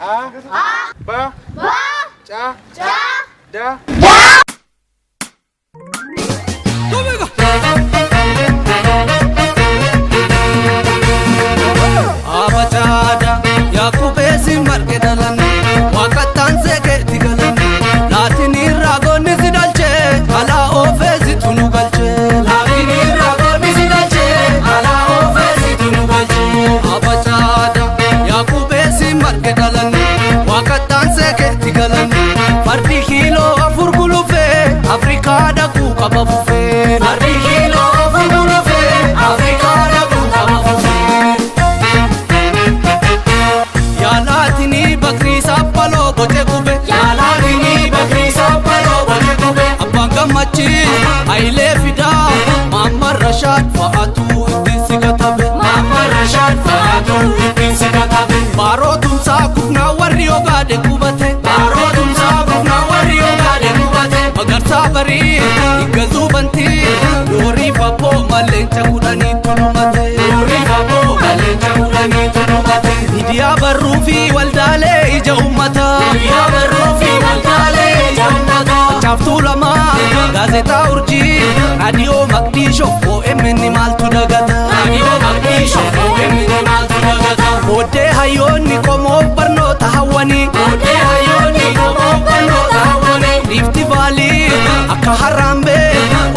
A. B. C. D. Abacaada Yaaqubeesi marge dhalanne waaqattaan seekeetti galanne laatinii raagoonni si dhalchee alaa oofeesi tunu galchee laatinii raagoonni si dhalchee alaa oofeesi tunu galchee. Abacaada Yaaqubeesi marge dhalanne waaqattaan seekeetti galanne fardi kiiloo 4 gulufee Afrikaa dhaquu qaba fufee fardi kiiloo 4 gulufee Afrikaa dhaquu qaba fufee. Yaalaatinii bakrii saaphaloo boce gube. Yaalaatinii bakrii saaphaloo boce gube. Abbaan gammachii Hayilee Fidaa Maamman Rashaad fa'aatu ittiin si katabe. Maamman Rashaad fa'aatu ittiin si katabe. Baaroo tumsaa kufnaa warri ogaade qubate. Baaroo tumsaa kufnaa warri ogaade qubate. Magarsaa barii higgazuu bantii doorii fabboo malleenca 10 tulumate. Doorii fabboo malleenca 10 tulumate. Miidiyaa barruu fi waldaalee ija uummataa. Miidiyaa barruu fi waldaalee ija uummataa. Caaftuu lamaa gaazexaa urjii raadiyoo Maqdiishoo OMN maaltu dagata. Raadiyoo Maqdiishoo OMN maaltu dagata. Booddee hayyoonni qomoof barnoota hawwanii. Booddee hayyoonni qomoof barnoota hawwanii. Riifti Vaalii akka Harraambee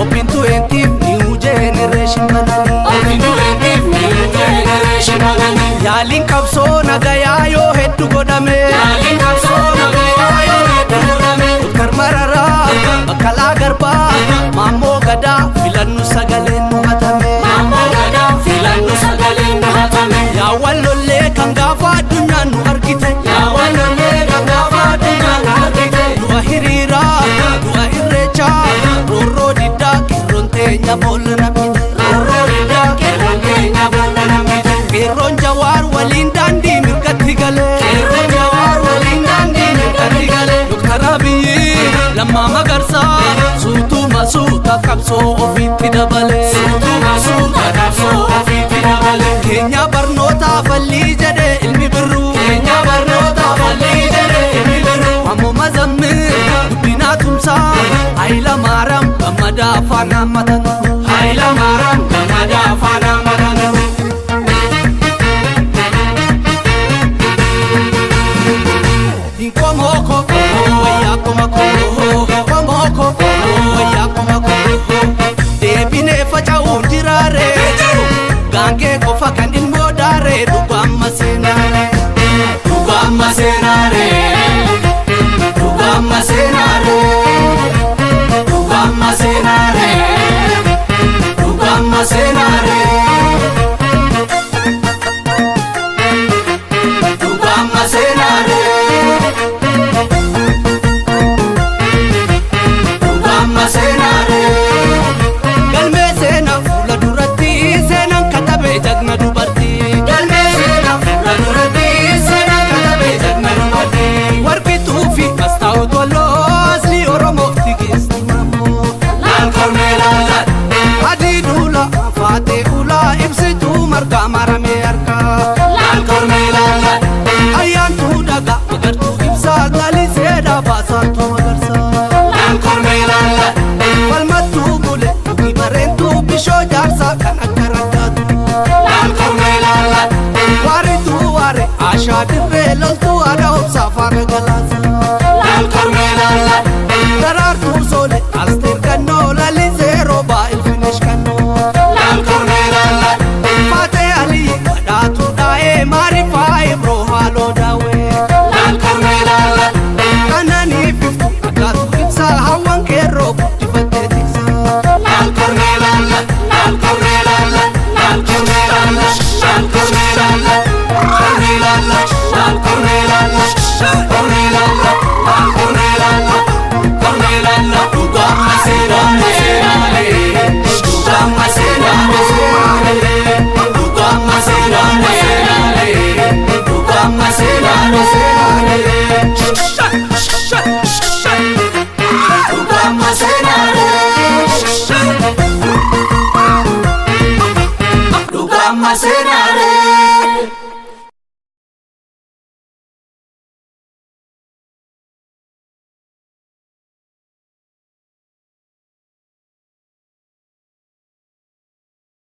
Obbintu eentiif New Generation bananii. Obbintu eentiif New Generation bananii. Yaaliin qabsoo nagayaa yoo hedduu godhame. Yaaliin qabsoo nagayaa yoo hedduu godhame. Doktar Mararaa Baqqalaa Garbaa Maammoo Gadaa filannu sagaleen nu hatame. Maammoo Gadaa filannu sagaleen nu hatame. Yaawwan lollee kan gaafa addunyaan nu argite. Yaawwan lollee kan gaafa addunyaan nu argite. Du'a hiriiraa du'a irreechaa roorroo diddaa qeerroon teenya boolla namite. Roorroo diddaa qeerroon teenya boolla namite. Qeerroon Jawaar waliin daandii mirgatti galee. Qeerroon Jawaar waliin daandii mirgatti galee. Doktar Abiyyi Lammaa Magarsaa suutuma suuta qabsoo ofiitti dabalee. Suutuma suuta qabsoo ofiitti dabalee. Keenya barnoota fallii jedhee ilmi birruu. Keenya barnoota fallii jedhee ilmi birruu. Ammoo Mazammil guddinaa tumsaa Hayila Maaraam gammadaa afaan hammatan. Hayila Maaraam gammadaa afaan hammatan. Qomooko wayyaa qoma koo qomooko wayyaa qoma koo deebinee faca'uun jiraare gaangee qofa kan ilmoo daare dhugaamma seenaare dhugaamma seenaare dhugaamma seenaare dhugaamma seenaare dhugaamma seenaare dhugaamma seenaare dhugaamma seenaare. Galmee seenaa fuula duratti seenaan katabee jagna dubartii. Galmee seenaa fuula duratti seenaan katabee jagna dubartii. Warqituu fi mastaa'u tolloo asli Oromoof tigeesti maammoo. Laal kormee laal adii duula faatee ulaa ibsituu margaa maramee harkaa. Laal kormee laal ayyaantuu dhagaa magartuu ibsaa galisee dhaabasaantuu magarsaa. Laal kormee laal falmattuu bule mukni bareentuu bishoo jaarsaa kan akka raggaatu. Laal kormee laal waarituu waare ashaa dirree loltuu.